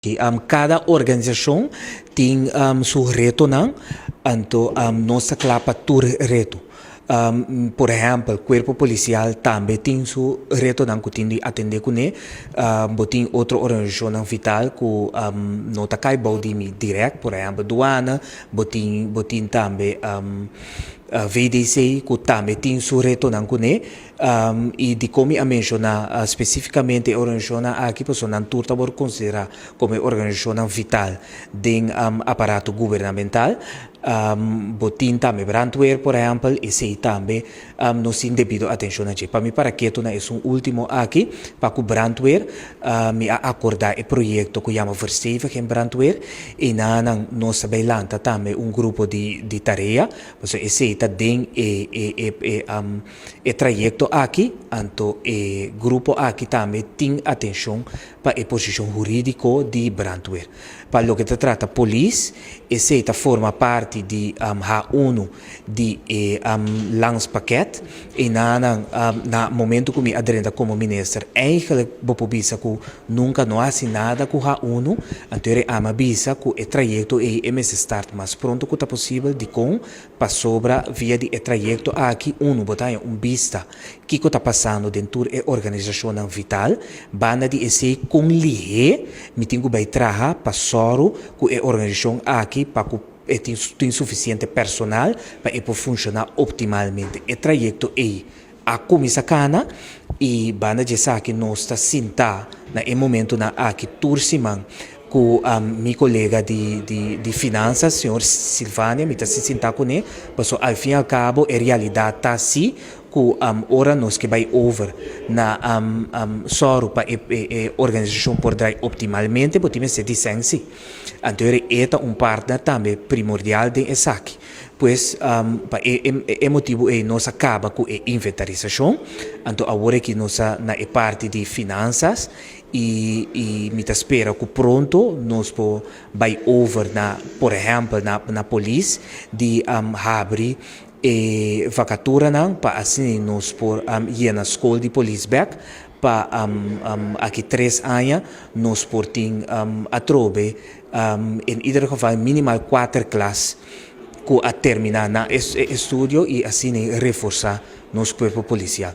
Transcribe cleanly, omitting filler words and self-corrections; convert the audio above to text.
Kada organisashon tin su retonan, anto nos ta kla pa tur reto. Por ehèmpel, kuerpo polisial tambe tin su retonan ku tin di atendé kuné. Bo tin otro organisashonnan vital ku no ta kai bou di mi dirèkt, por ehèmpel duana, bo tin tambe VDC ku tambe tin su retonan kuné. I dikon mi a menshoná spesífikamente e organisashonnan aki, pasobra nan tur ta wòrdu konsiderá komo e organisashonnan vital den aparato gubernamental. Bo tin tambe brandweer, por ehèmpel, esei tambe nos tin debido atenshon na dje. Pa mi para ketu na esun último aki, pa ku brandweer, mi a akordá e proyekto ku yama Versteviging Brandweer i nan nos ta bai lanta tambe un grupo di tarea, pasobra esei ta den e trayekto aki, anto e grupo aki tambe tin atenshon pa e posishon hurídiko di brandweer. Pa loke ta trata polis, esei ta forma parti di H1 di e landspakket i na momento ku mi a drenta komo minister, eigenlijk bo por bisa ku nunka no a hasi nada ku H1, anto e ami a bisa ku e trayekto ei e mester start mas pronto ku ta posibel. Dikon? Pasobra via di e trayekto aki, unu, bo ta haña un bista kiko ta pasando den tur e organisashonnan vital, banda di esei kon lihé mi tin ku bai traha pa sòru ku e organisashon aki pa ku e tin sufisiente personal pa e por funshoná optimalmente. E trayekto ei a kuminsá kana i banda di esaki nos ta sintá na e momentonan aki tur siman ku mi kolega di finansa, señor Silvania, mi ta sintá kuné, pasobra al fin i al kabo e realidat ta si ku ora nos ke bai over na sòru pa e organisashon por drai optimalmente, bo tin mester di sèn si. Anto e ta un partner tambe primordial den esaki. Pues pa e motibu ei nos a kaba ku e inventarisashon, anto awor aki nos ta na e parti di finansas i mi ta spera ku pronto nos por bai over na, por ehèmpel, na polis di habri e vakaturanan pa asina nos por yena skol di polis bèk pa aki 3 aña nos por tin atrobe in ieder geval minimal kuater klas ku a terminá na estudio i asina reforsá nos kuerpo polisial.